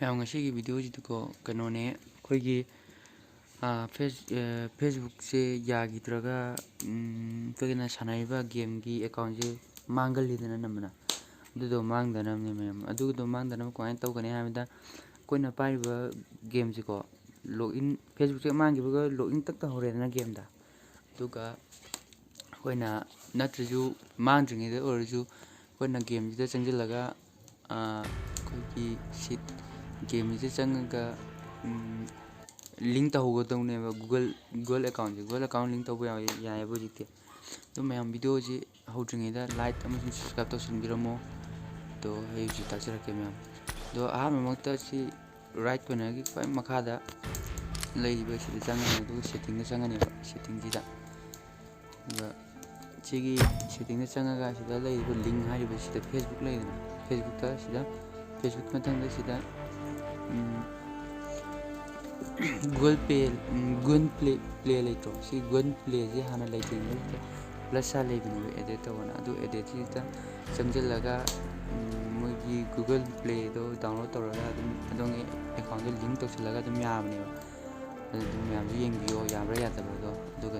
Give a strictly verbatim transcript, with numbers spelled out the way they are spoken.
ꯃꯌꯥꯝ, ꯉꯁꯤꯒꯤ ꯚꯤꯗꯤꯑꯣꯁꯤꯗꯤꯀꯣ ꯀꯩꯅꯣꯅꯦ, ꯑꯩꯈꯣꯏꯒꯤ, ꯑꯥ, ꯐꯦꯁ-, ꯑꯥ, ꯐꯦꯁꯕꯨꯛꯁꯦ ꯌꯥꯈꯤꯗ꯭ꯔꯒ, ꯎꯝ, ꯑꯩꯈꯣꯏꯒꯤꯅ ꯁꯥꯟꯅꯔꯤꯕ ꯒꯦꯝꯒꯤ ꯑꯦꯀꯥꯎꯟꯁꯦ ꯃꯥꯡꯒꯜꯂꯤꯗꯅ ꯑꯅꯝꯕꯅ꯫ ꯑꯗꯨꯗꯣ ꯃꯥꯡꯗꯅꯕꯅꯦ ꯃꯌꯥꯝ꯫ ꯑꯗꯨꯗꯣ ꯃꯥꯡꯗꯅꯕ ꯀꯃꯥꯏꯅ ꯇꯧꯒꯅꯤ ꯍꯥꯏꯕꯗ, ꯑꯩꯈꯣꯏꯅ ꯄꯥꯏꯔꯤꯕ ꯒꯦꯝꯁꯤꯀꯣ, ꯂꯣꯒꯏꯟ, ꯐꯦꯁꯕꯨꯛꯁꯦ ꯃꯥꯡꯈꯤꯕꯒ ꯂꯣꯒꯏꯟ ꯇꯛ ꯇꯧꯍꯧꯔꯦꯗꯅ ꯒꯦꯝꯗ꯫ ꯑꯗꯨꯒ ꯑꯩꯈꯣꯏꯅ ꯅꯠꯇ꯭ꯔꯁꯨ ꯃꯥꯡꯗ꯭ꯔꯤꯉꯩꯗ ꯑꯣꯏꯔꯁꯨ ꯑꯩꯈꯣꯏꯅ ꯒꯦꯝꯁꯤꯗ ꯆꯪꯁꯤꯜꯂꯒ, ꯑꯥ, ꯑꯩꯈꯣꯏꯒꯤ ꯁꯤꯠ, ꯒꯦꯝꯁꯤꯗ ꯆꯪꯉꯒ, ꯎꯝ, ꯂꯤꯡ ꯇꯧꯍꯧꯒꯗꯧꯅꯦꯕ Google, Google ꯑꯦꯀꯥꯎꯟꯁꯦ꯫ Google ꯑꯦꯀꯥꯎꯟ ꯂꯤꯡ ꯇꯧꯕ ꯌꯥꯏ-, ꯌꯥꯏꯑꯕ ꯍꯧꯖꯤꯛꯇꯤ꯫ ꯑꯗꯨ ꯃꯌꯥꯝ, ꯚꯤꯗꯤꯑꯣꯁꯤ ꯍꯧꯗ꯭ꯔꯤꯉꯩꯗ ꯂꯥꯏꯛ ꯑꯃꯁꯨꯡ ꯁꯕꯁꯀ꯭ꯔꯥꯏꯕ ꯇꯧꯁꯤꯟꯕꯤꯔꯝꯃꯣ꯫ ꯑꯗꯣ ꯑꯩ ꯍꯧꯖꯤꯛ ꯇꯥꯛꯆꯔꯛꯀꯦ ꯃꯌꯥꯝ꯫ ꯑꯗꯣ ꯑꯍꯥꯟꯕꯃꯛꯇ ꯁꯤ ꯔꯥꯏꯠ ꯀꯣꯔꯅꯔꯒꯤ ꯈ꯭ꯋꯥꯏ ꯃꯈꯥꯗ ꯂꯩꯔꯤꯕ ꯁꯤꯗ ꯆꯪꯉꯅꯤ, ꯑꯗꯨꯒ ꯁꯦꯠꯇꯤꯡꯗ ꯆꯪꯉꯅꯦꯕ, ꯁꯦꯠꯇꯤꯡꯁꯤꯗ꯫ ꯑꯗꯨꯒ ꯁꯤꯒꯤ ꯁꯦꯠꯇꯤꯡꯗ ꯆꯪꯉꯒ ꯁꯤꯗ ꯂꯩꯔꯤꯕ ꯂꯤꯡ ꯍꯥꯏꯔꯤꯕ ꯁꯤꯗ ꯐꯦꯁꯕꯨꯛ ꯂꯩꯗꯅ, ꯐꯦꯁꯕꯨꯛꯇ ꯁꯤꯗ, ꯐꯦꯁꯕꯨꯛ ꯃꯊꯪꯗ ꯁꯤꯗ, ꯎꯝ, Google Pay, ꯎꯝ, Google Play, Play ꯂꯩꯇ꯭ꯔꯣ? ꯁꯤ Google Playꯁꯦ ꯍꯥꯟꯅ ꯂꯩꯇ꯭ꯔꯤꯉꯩꯗ ꯁꯤꯗ ꯄ꯭ꯂꯁ ꯁꯥꯏꯟ ꯂꯩꯕꯅꯦꯕ, ꯑꯦꯗꯦꯠ ꯇꯧꯕꯅ꯫ ꯑꯗꯨ ꯑꯦꯗꯦꯠꯁꯤꯗ ꯆꯪꯁꯤꯜꯂꯒ, ꯎꯝ, ꯃꯣꯏꯒꯤ Google Playꯗꯣ download ꯇꯧꯔꯒ ꯑꯗꯨꯝ ꯑꯗꯣꯝꯒꯤ ꯑꯦꯀꯥꯎꯟꯗꯣ ꯂꯤꯡ ꯇꯧꯁꯤꯜꯂꯒ ꯑꯗꯨꯝ ꯌꯥꯕꯅꯦꯕ꯫ ꯑꯗꯨ ꯑꯗꯨꯝ ꯃꯌꯥꯝꯁꯨ ꯌꯦꯡꯕꯤꯌꯣ, ꯌꯥꯕ꯭ꯔꯥ ꯌꯥꯗꯕ꯭ꯔꯥꯗꯣ꯫ ꯑꯗꯨꯒ